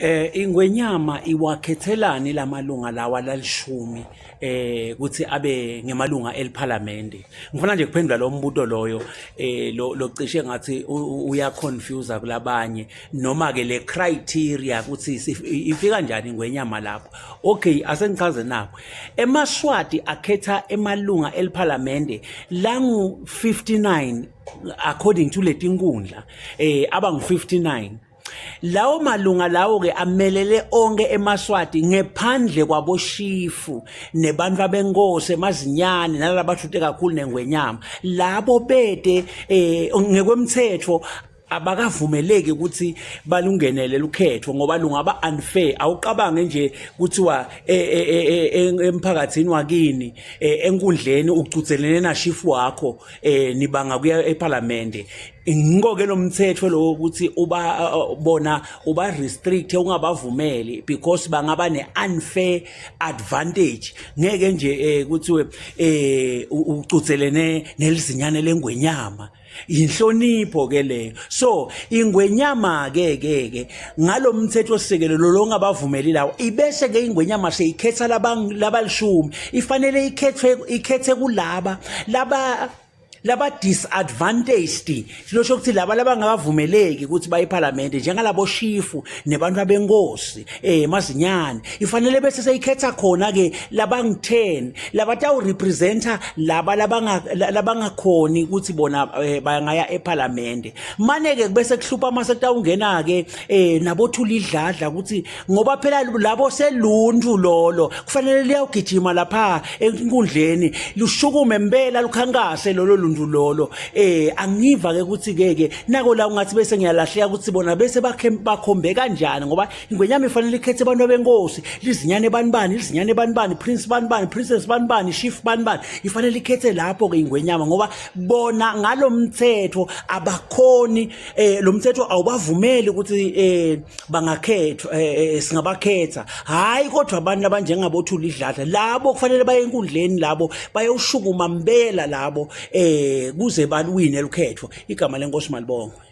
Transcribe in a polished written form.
Eh ingwenyama iwakhethelani lamalunga lawa lalishumi eh ukuthi abe ngemalunga eliphalamende. Ngifuna nje kuphendula lo mbuto loyo eh lo locishe ngathi uya confuse kulabanye noma ke le criteria ukuthi ifika kanjani ingwenyama lapho. Okay asengichaze nakho. EmaSwati akhetha emalunga eliphalamende langu 59 according to letinkundla eh abangu 59 Lawo malunga lawo ke amelele onke emaSwati ngephandle kwaboshifu nebantu abenkosi emazinyane nalaba bathute kakhulu nengwenyama labo bete eh ngekwemthetho abakavumeleki ukuthi balungenele lukhetho ngoba lungaba unfair. Awuqabange nje kuthiwa e, e, e, emphakathini wakini enkundleni ucudzelene nashifu wakho nibanga kuya eParliament. Ngiko-ke lo mthetho lo ukuthi uba bona uba restrict, ungabavumeli because bangaba ne-unfair advantage. Ngeke nje kuthiwe ucudzelene nelizinyane lengwenyama, inhlonipho ke leyo. So ingwenyama ke ke ke ngalomthetho sisekelo lo longabavumeli lawo, ibese ke ingwenyama seyikhetha labalishumi, ifanele ikhethwe, ikhethe kulaba laba disadvantaged, silosho ukuthi laba labangakavumeleki ukuthi baye eParliament, njengalabo shifu nebantu abenkosi mazinyane. Ifanele bese seyikhetha khona ke labangu-10 labatawu representa laba labangakhoni ukuthi bona bangaya eParliament. Mane ke bese kuhlupha mase kutawungena ke nabothula idladla ukuthi ngoba phela labo seluntu lolo kufanele liyawugijima lapha enkundleni, lushukume impela, lukhankase lolo luntu lolo. Angiva ke ukuthi ke ke nako la ungathi bese ngiyalahleka ukuthi bona bese bakhe bakhombe kanjani, ngoba ingwenyama ifanele ikhethe abantu abenkosi, lizinyane bani bani, lizinyane bani bani, prince bani bani, princess bani bani, chief bani bani. Ifanele ikhethe lapho ke ingwenyama ngoba bona ngalomthetho abakhoni, lo mthetho awubavumeli ukuthi bangakhethwa, singabakhetha hayi, kodwa abantu abanjengabothula idladla labo kufanele baye enkundleni, labo bayoshukuma mbela labo kuze baluwine lukhetho. Igama lenkosi malibongwe.